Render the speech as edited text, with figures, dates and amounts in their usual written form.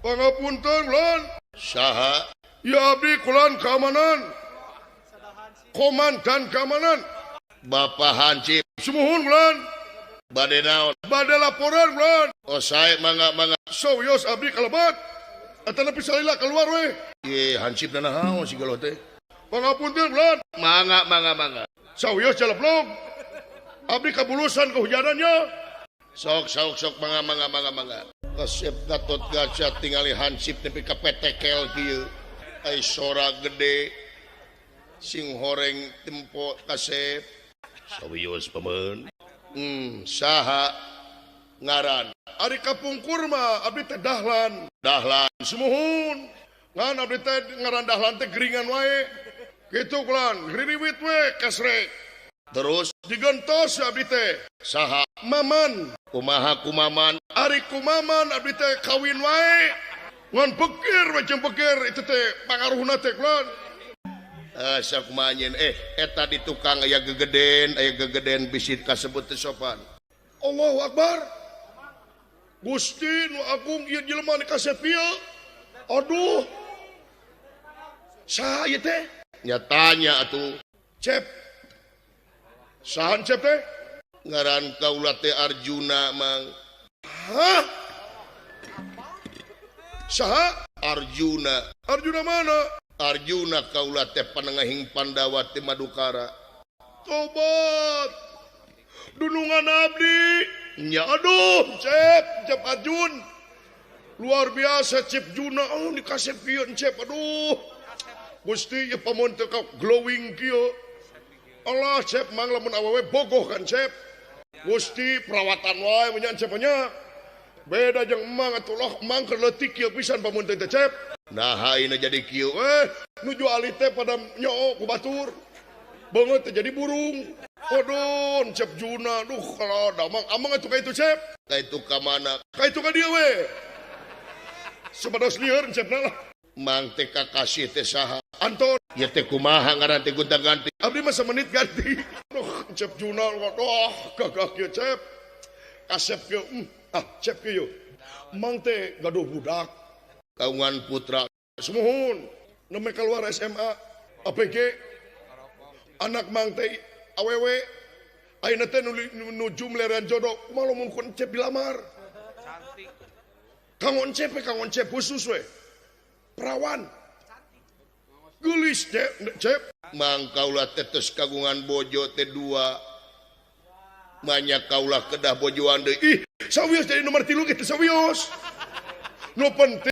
Pangapunten Lan. Saha? Ya abdi kulan keamanan. Komandan keamanan. Bapak Hansip. Sumuhun Lan. Bade naon? Bade laporan Lan. Oh sae mangga mangga. Sawios abdi kalebat. Atanapi salila keluar we. Ye Hansip nanaon si galuh teh? Pangapunten Lan. Mangga mangga mangga. Sawios jaleblog. Abdi kabulusan kehujanannya. Sok sok sok mangga mangga mangga mangga. Kasep Gatot Kaca tingali Hansip nepi ka petekel kieu. Ai sora gede sing horeng tempo kasep. Sawios pameun. Saha ngaran? Ari kapungkur mah abdi teh Dahlan. Dahlan. Sumuhun. Ngan abdi teh ngaran Dahlan teh geringan wae. Kitu kulan, ririwit we kasrek. Terus digentos abdi teh. Saha? Maman. Kumaha kumaman? Ari kumaman abdi teh kawin wae. Ngan pikir we jeung pikir itu teh pangaruhna teh kulan. Sok manyen eta di tukang aya gegeden bisit kasebut teu sopan. Allahu Akbar. Gusti nu agung ieu jelema nu kasep ieu. Aduh. Saha ieu teh? Nya tanya atuh. Cep. Saha Cep teh? Ngaran kaula teh Arjuna mang. Hah? Saha? Arjuna. Arjuna mana? Arjuna kaula teh panengahing Pandawa teh Madukara. Tobat. Dunungan abdi. Nya aduh, Cep, Cep Arjun. Luar biasa Cep Juna, oh dikasep kieu Cep. Aduh. Gusti ieu pamon teh ka glowing kieu. Allah Cep mang lamun awewe bogoh kan Cep. Gusti perawatan wae menyan Cep nya. Beda jeung emang atuh loh, emang keur leutik kieu pisan pamon teh Cep. Nah, ini jadi kieu nuju ali teh pada nyoo ku batur. Beungeut teh jadi burung. Waduh, Cep Juna, duh kalau damang amang atuh ka itu Cep. Ka itu ka mana? Ka itu ka dieu we. Supados lieur Cepna lah. Mang teh kakasih teh saha? Anton. Ya teh kumaha ngaran teh gonta-ganti. Abdi mah samenit ganti. Duh, Cep Juna, waduh, gagah kieu Cep. Kasep kieu, ah Cep kieu. Mang teh gaduh budak. Kaungan putra. Sumuhun, nembe keluar SMA, APG. Anak mang teh awewe. Ayeuna teh nuju meleran jodoh. Kumaha lamun ku Encep dilamar? Cantik. Kanggo Encep, kanggo Encep khusus we. Perawan. Geulis Cep, Cep. Mang kaula teh tos kagungan bojo teh dua. Banyak kaula kedah bojoan deui. Ih, sawios jadi nomor 3 kitu sawios. Nu penting